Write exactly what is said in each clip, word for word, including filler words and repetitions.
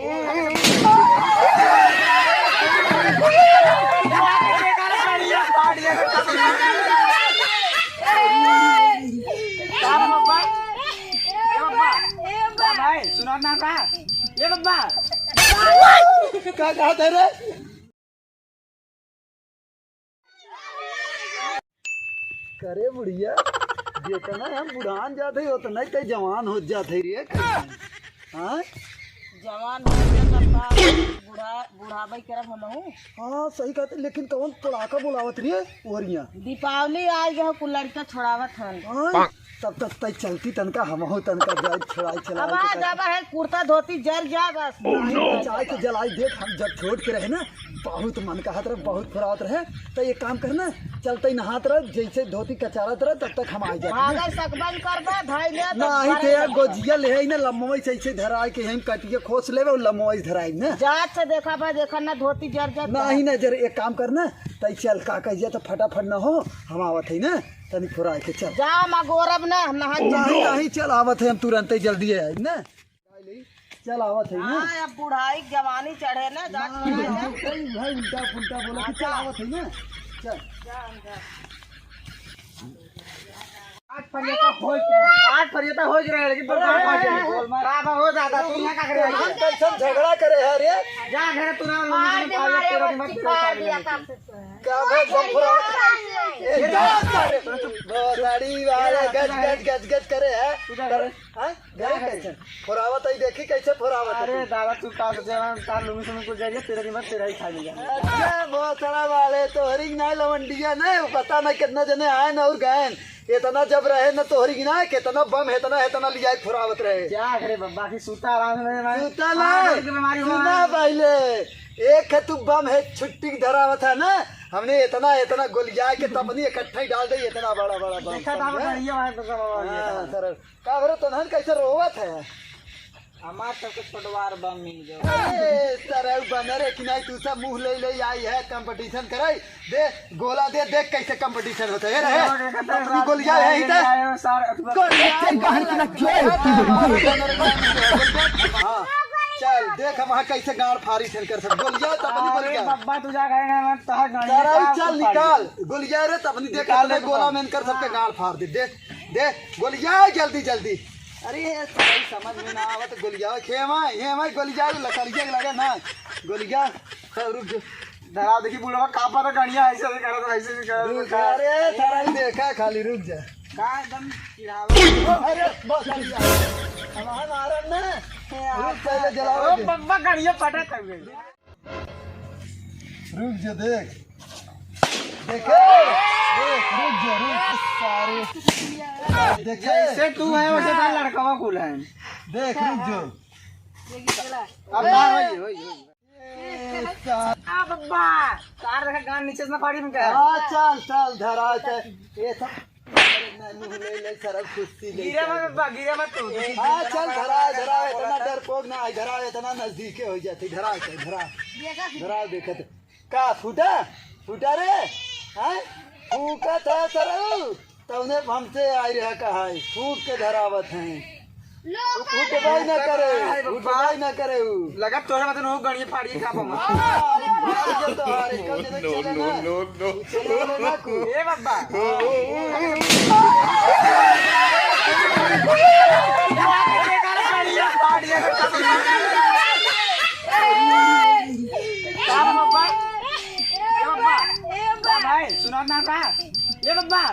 का बा बब्बा? ए बब्बा, ए बब्बा। का भाई, सुनात ना का? ए बब्बा। का कहत है रे? करे बुढ़िया, जेतना हम बुढ़ान जात है, ओतना ही तै जवान होत जात है रे। हाँ? जवान हो गया तब का बुढ़ा, बुढ़ाबे करब हमहू। हाँ, सही कहते, लेकिन कौन पड़ाका बोलावत रे ओरिया? दीपावली आ गया, कुल लड़का छोड़ावत हन। हाँ, तब तक तै चलती तनका, हमहू तनका जाए छोड़ाई चलाई अब के आ तब। जाबा है, कुर्ता धोती जर जा बस। नहीं, चाय के जलाई देख, हम जब छोट के रहे ना, बहुत मन कहत रहे, बहुत फुरावत रहे। तो एक काम कर ना, चलते नहात रह, जैसे धोती कचारत रह, तब तक हम आ जाते हैं। भागल सकबन करबा, धाई ले, तो नहीं भरे थे यार, लगबा। गोजिया ले है ना, लम्बा से ऐसे धरा के हम कटिए खोस लेबे और लम्बा से धराई ना। जात से देखा बा, देखा ना धोती जर जात नहीं बा। ना जर, एक काम कर ना, तै चल का कह जा तो फटाफट ना हो, हम आवत है ना, तनी फुरा के चल। जा, हम अगोरब ना, हम नहा नहीं, जाए। नहीं, चल आवत है, हम तुरंत ही जल्दी है ना। चल आवत है ना। हाँ, अब बुढ़ाई जवानी चढ़े ना, जा ना, छोड़ा ना, जा। कई भाई उल्टा पुल्टा बोला कि अच्छा। चल आवत है ना। चल। जा, जा। आज फरियता होई के, आज फरियता होई के रहे, लेकिन तोर अरे, बाप आ जाए। अरे, बोल मत। का बा हो दादा, तू यहाँ का करे आई है? कैसन झगड़ा करे है रे? जा घर तू ना, मम्मी मार के दे, पाले, मारे, तेरा वो दिमाग चिपा तेरा दिया पाले। तब से। का बा, बम फुरा? ए, जा, जा रे। बोतड़ी वाले गज, गज, गज, गज करे है। तू जा घर। हाँ? गए कैसे? फोरावत है, देखी कैसे फोरावत है अरे तू। दादा, तू का सोचे ना, तार लुंगी से कुछ जाइए, तेरे दिन बाद तेरा ही खा लिया। अच्छा, भोसड़ा वाले, तोहरी की ना लवंडिया ना, पता ना कितना जने आए ना और गए। इतना जब रहे ना तोहरी की ना, कितना बम है, इतना, इतना लिया के फोरावत रहे। क्या करे बब्बा, की सूता आराम से, मैं सूता ना। आराम से बीमारी हो सुना गई। पहले, एक है तू बम है, छुट्टी की धरावत है ना, हमने इतना, इतना गोलिया के तपनी इकट्ठा ही डाल दे, इतना बड़ा, बड़ा बम देखा था, समझा? बढ़िया है तो सब बढ़िया हाँ, था। सर, का भरे तनहन कैसे रोवत है? हमार सबके छोटवार बम मिल गयो। अरे, सरऊ बनर है कि नहीं, तू सब मुँह ले ले आई है, competition करे। दे, गोला दे, देख कैसे competition होता है। ये रहे, अरे, अपनी गोलिया है, इधर। आयो, सर, गोलिया है, बहन की ना, जो है, हाँ, चल, देख हम वहाँ कैसे गाड़ फारी ठन कर सब। गोलिया है, तो अपनी अरे, गोलिया। बब्बा, तू जा, गए ना, मैं तोहार गाड़ी सरऊ, निकाल, चल, तू फाड़ निकाल। दे। गोलिया रे, तो अपनी देख, निकाल अपने दे, गोला बब्बा। में कर सबके गाड़ फाड़ दे। दे, दे, गोलिया, जल्दी, जल्दी। अरे, ये तो भाई समझ में ना आवत, गोलिया, खेमा, खेमा, गोलिया, लकड़िया के लगे ना, गोलिया, रुक जा। धरा देखी, बुढ़वा का पता गणिया ऐसे भी करत, ऐसे भी करत, रुक, का? अरे, सारा ही देखा, खाली रुक जा। का एकदम चिढ़ावा। अरे, बस, अरे, हम, हम आ रहे हैं ना। रुक, पहले जलावा ओ, दे। बब्बा गणिया पटा तक गई। रुक जा, देख। देखे? देख, रुक जा, रुक। सारे। देखे? जैसे तू है, वैसे तो लड़कवा कुल है। देख, रुक जा। अब ना होई, होई, होई। ए, सार- आ बब्बा, तार देखा गान नीचे से ना फाड़ी में क्या है? हाँ, चल, चल, धरा, चल। ये सब अरे, ना, मुँह ले, ले, सरऊ कुश्ती ले, गिरे मत सरऊ। बब्बा, गिरे मत तू। हाँ, चल, धरा, धरा, इतना डरपोक ना, धरा, इतना नजदीके हो जाती, धरा, धरा, धरा, देखत। का फूटा? फूटा रे? हाँ? फूका था सरऊ, तउने हमसे आई रहा कहा है, फूक के धरावत हैं। उठबाई ना करे, उठबाई ना करे उ। लगा तोहरे मतन हो गणिये फाड़िये का बमा। हाँ, अरे, फाड़ दिया तो, अरे, कल जने चले ना। No, no, no। चले ना कु। ए बब्बा। का बब्बा? ए बब्बा। का भाई, सुनात ना का? ए बब्बा।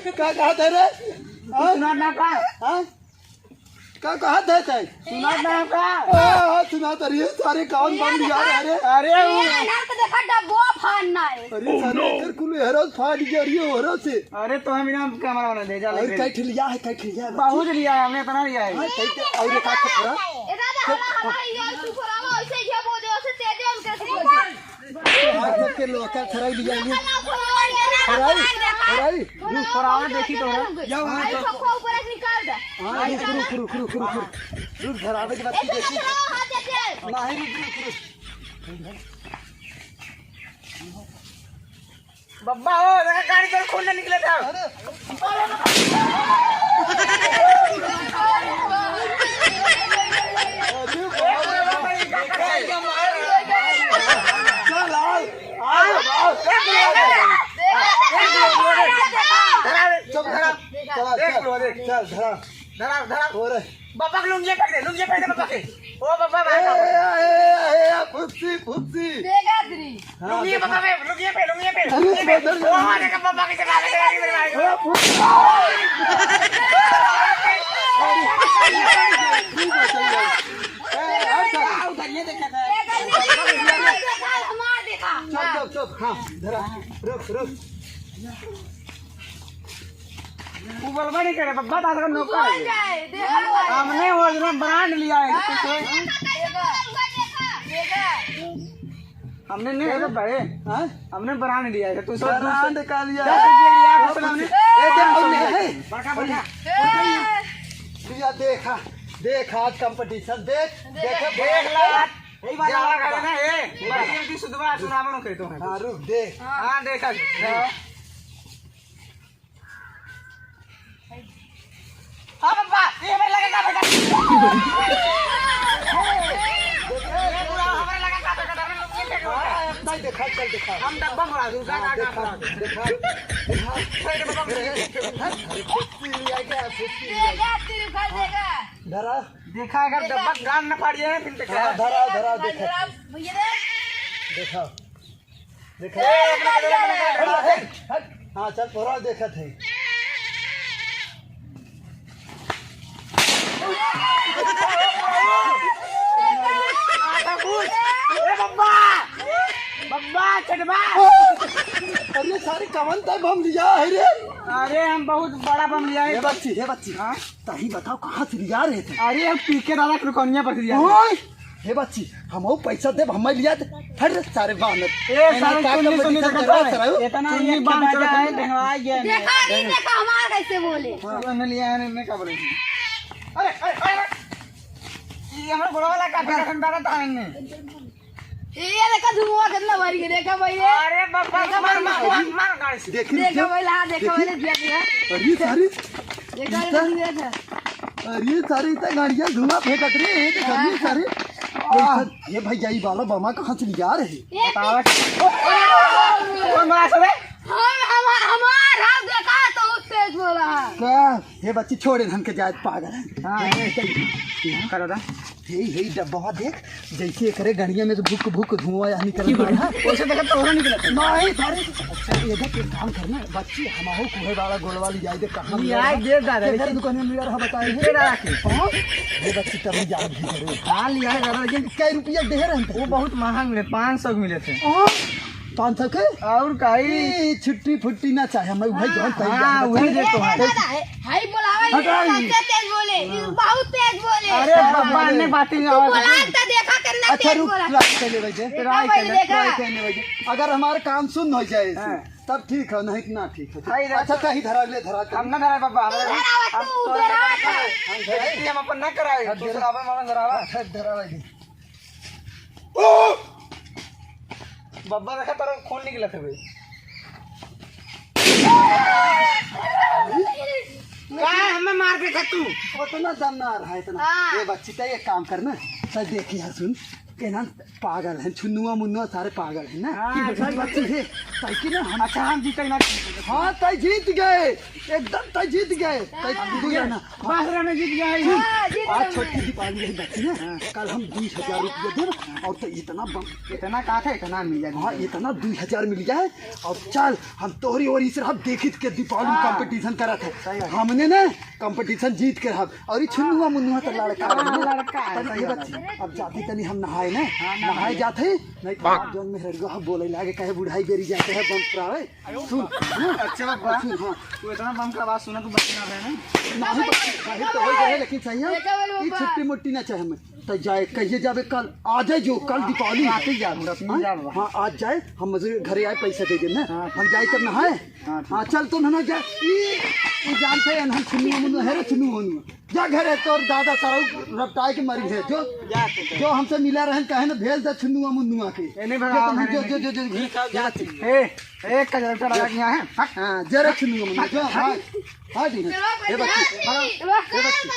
का कहत है रे? हाँ? सुनात ना का? हाँ? का कहत है तै? सुनात ना का? हाँ, हाँ, सुनात रही है, सारे कान बंद यार, अरे। अरे, उ ए, अनार के देखा, डब्बो फाड़ना है। अरे, सारे एकर कुल एहरा से फाड़ गया, अरे, ओहरा से। अरे, तो हम इनाम कैमरा बना दे, जा और लेके। कई ठे लिया है, कई ठे लिया है? बहुत लिया है, हमने इतना लिया है। हाँ, कई ठे, और एक आध ठे थोड़ा। ए, राजा, हला, हला, ये सुपरावा, ऐसे ये बोल दे, ऐसे तेज है, हम कैसे बोल दे? तोहार सबके लोकल थराई लिया है। थराई, थराई। रुक, थरावा देखी तो है। या वहाँ आई तो। खो, खो ऊपर से निकाल दे। हाँ, रुक, रुक, रुक। रुक, धरावे के बाद की देखी। नहीं, रुक, रुक, रुक। बब्बा हो, देखा गाड़ी से खून ना निकले था। अरे। अरे, चल, धरा। धरा, धरा। और? बाबा के लुंगिया फेंक दे, लुंगिया फेंक दे बाबा के। ओ बाबा, ए, बाबा। ए, ए, ए, फुप्सी, फुप्सी। देगा तेरी। हाँ, लुंगिया देखा। बाबा पे, लुंगिया पे, लुंगिया पे, अरे, लुंगिया पे। बदल गया। ओ, देखा बाबा के चढ़ा दे, मेरे भाई। ए, फुप्सी। ए, हट, हट। देखा, उधर ये देखा था। देखा, देखा, देखा, हमारा देखा। चुप, चुप, चुप। हाँ, धरा। रुक, रुक। वो बोलबा नहीं करे, बब्बा दादा का नौकर है। हमने वो जो brand लिया है, देखा, देखा, देखा। हमने नहीं, अरे भाई, हाँ? हमने brand लिया है, तू सब brand का लिया है। दस रुपये लिया है, हमने। ए, देख, हमने, ए, बड़का, बड़का। भैया, देखा, देख आज competition, देख, देख, देख ला। यही बात क्या आवाज बात? है ना, ए, बड़ी जल्दी सुधवा, सुनावण कहते हैं। हाँ, रुक, देख। हाँ, देखा। हाँ। हाँ, बाबा, ये हमारे लगे का बेटा। ये पूरा हमारे लगे का बेटा, हमारे लोग ये फेंक रहे हैं। हाँ, अब ताई देखा, चल देखा। हम डब्बा मरा दूँ, हाँ, गाना देखा, गाना। देखा, देखा। अरे, बाबा, अरे, अरे, अरे, फुस्की लिया क्या? फुस्की लिया। देगा, तेरे घर देगा। धरा। देखा, अगर देखा। डब्बा गान न फाड़िए ना, फिर देखा। हाँ, धरा, धरा, देखा। भैया रे। देखा। देखा। ए, ए, ए, हट, हट। हाँ, चल, तोरा देखत है। ए, बब्बा! बब्बा, चटबा! अरे, सारे कवन तय बम लिया है रे? अरे, हम बहुत बड़ा बम लिया है। हे बच्ची, हे बच्ची। हाँ? तही बताओ, कहाँ से लिया रहे थे? अरे, हम पी के दादा के दुकानिया पर से लिया है। ओए! हे बच्ची, हमहू पैसा देब, हमें लिया दे। हट रे सारे बानर। ए, सारे का चुन्नी, चुन्नी competition देखा कर रहा है? सारा? इतना चुन्नी एक बांध बाजा चढ़ा है, है। ढंगवा गया है। देखा नहीं, देखा हमारा कैसे बोले। हाँ। तूने लिया है, मैं क्या बोले? अरे, अरे, अरे, अरे। ये हमारा बड़ा वाला काफी हाँ। रखन बैठा था इनने। ये देखा धुआं कितना भर गया, देखा भाई ये। अरे बाबा, देखा मार, भाई, मार, मार, मार गाड़ी से। देखी देखा रुपया। भाई, हाँ, देखा देखी। भाई, दिया, दिया। अरे सारे देखा, इतना देखा, देखा। अरे सारे इतना गाड़ियाँ धुआं फेंकत रे, ये देखा, अरे हाँ। सारे। ये सर, ये भाई जाई वाला बमा कहाँ से लिया रहे? ये बतावा। कौन बना सके? हम, हम, हमार हाथ देखा तो तेज बोला है। क्या? हे बच्ची छोड़े, हमके जाए पागल है। हाँ, हे, हे, हे। करो दा। हे, हे, डब्बा देख, जैसे एकरे गड़िया में से भुक भुक धुआं या निकल रहा है। वैसे देखा तो निकला। नहीं, सारे। अच्छा, ये देख, एक काम करना, बच्ची, हम हो कुहे वाला गोलवा ले जाए दे, कहाँ ले मिला आए रहा? दे दादा, केकर लेकिन दुकान में मिला रहा, बताए। के रहा के? हाँ? ये बच्ची तब जा भी जरूर। हाँ, लिया है दादा, लेकिन कै रुपया दे रहे हैं? वो बहुत महंग मिले, पाँच सौ के मिले थे। हाँ? पाँच सौ के? और का ही? ए, छुट्टी फुट्टी ना चाहे, मैं वही हाँ, जौन तैयार हाँ, है। वही दे तो है। दादा, है, है बोलावा, ये हटाई। सबसे तेज बोले, ये बहुत तेज बोले। अरे बाबा, अन्य बातें तू आवाज बोला है। तो देखा करना अच्छा, तेज रुक, बोला। ट्राई कर ले भाई, देखा ट्राई भाई, कर ले, देखा। ट्राई कर ले भाई। अगर हमारा काम सुन हो जाए, हाँ। तब ठीक है, नहीं तो ना ठीक है। भाई, अच्छा, कहीं धरा ले, धरा कर। हम ना धरा बाबा, तू हम धरा, हम तू तो धरा। हम धरा। हम अपन ना कराए, हाँ, तू धरा। धरावा, मामा धरावा। हाँ, धरा भाई। बब्बा देखा, तारा खून निकलत हवे। का हमें मार देता तू? उतना दम ना रहा, इतना। हाँ। ये बच्ची, तै एक काम करना, तै देखी है, सुन, के ना पागल है, छुन्नुआ मुन्नुआ सारे पागल है ना। हाँ, सही बच्ची है, तै की ना हम अच्छा, हम जीते ना। हाँ, तै जीत गए, एकदम तै जीत गए, तै हाँ। जीत गए ना। बाहर में जीत गया है। हाँ, जीत आज गया छोटी मैं। दीपावली है बच्ची ना, हाँ। कल हम बीस हजार रुपया देब और तो इतना बम इतना का था, इतना मिल जाए। हाँ, इतना दो हज़ार मिल जाए और चल, हम तोहरी ओरी से हम देखित के दीपावली हाँ। Competition करत है। सही बात। हमने ना competition जीत के रहब और ये छुन्नुआ मुन्नुआ तो लड़का हाँ, है ना? लड़का है, तनी सही ये बात बच्ची, है। अब जाते तनी हम नहाए ना, हाँ, नहाए नहाए। जाते, नहीं तो बाप। आप जौन मेहररुआ हम बोले लागे, कहे बुढ़ाई बेरी जाते हैं बम पड़ावे। सुन, हाँ। अच्छा बाबा, सुन, हाँ। तू इतना बम का आवाज सुना, तू बचना है ना? नहीं, नहीं तो हो गए, लेकिन सही है। देखा बोलो ये बाबा। छुट्टी मुट्टी ना चाहे मैं। तो जाए, कहिए जाबे कल, आ जाए जो, कल दीपावली है। रात ही जा, रात में हाँ? जा बाबा। हाँ, आज जाए, हम मजदूर घरे आए, पैसा दे देना। हाँ, हम जाए तब नहाए। हाँ, ठीक। हाँ, चल तो ना, ना जाए। ई, ई जानते हैं, हम छुन्नुआ मुन्नुआ, हेरे छुन्नुआ मुन्नुआ। जा घरे, तोर दादा सारा रपटाए के मरी है। जो, जा, ठीक है। जो हमसे मिला रहन, कहे ना, भेज दे छुन्नुआ मुन्नुआ के। ए, नहीं भरा, जो तुम, नहीं, जो, नहीं। जो, जो, जो, ठीक है, जा, जा, ठीक। ए, ए, कजरा उठा लगा दिया है। हट। हाँ, जरा छुन्नुआ मुन्नुआ, जो, हाँ, हाँ, ठीक है। ए, बच्ची, हाँ, ए, बच्ची।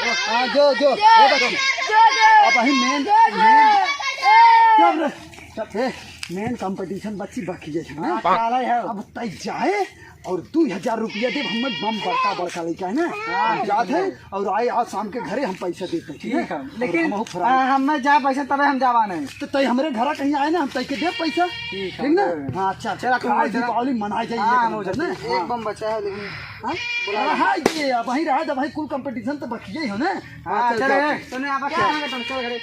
हाँ, जो, जो, ए, बच्ची। अब वही main, main, चुप रे। चुप, ए, main competition बच्ची बाकी है, हाँ? हाँ, काला है। अब तय जाए, और दू हजार रुपया देब, हमें बम बड़का बड़का लइका है ना, हाँ, हम जात है। और आए आज शाम के घरे हम पैसा देते हैं, ठीक है, लेकिन हमहू फरार। हाँ, हमें जा पैसा तबे हम जावा नहीं। तो तई हमरे घर कहीं आए ना, हम तई के देब पैसा, ठीक है, ठीक ना? हाँ। हाँ, अच्छा, अच्छा, चला, तू आज चला। दीपावली मनाए जाए, हाँ, एक नंबर ना। एक बम बचा है, लेकिन हाँ? बोला हाँ, हाँ, ये अब वहीं रहा, जब वहीं कुल कंपटीशन तो बचिए ही हो ना। हाँ, हाँ, चल, चल, चल। तूने आप क्या? चल, चल, चल, घरे।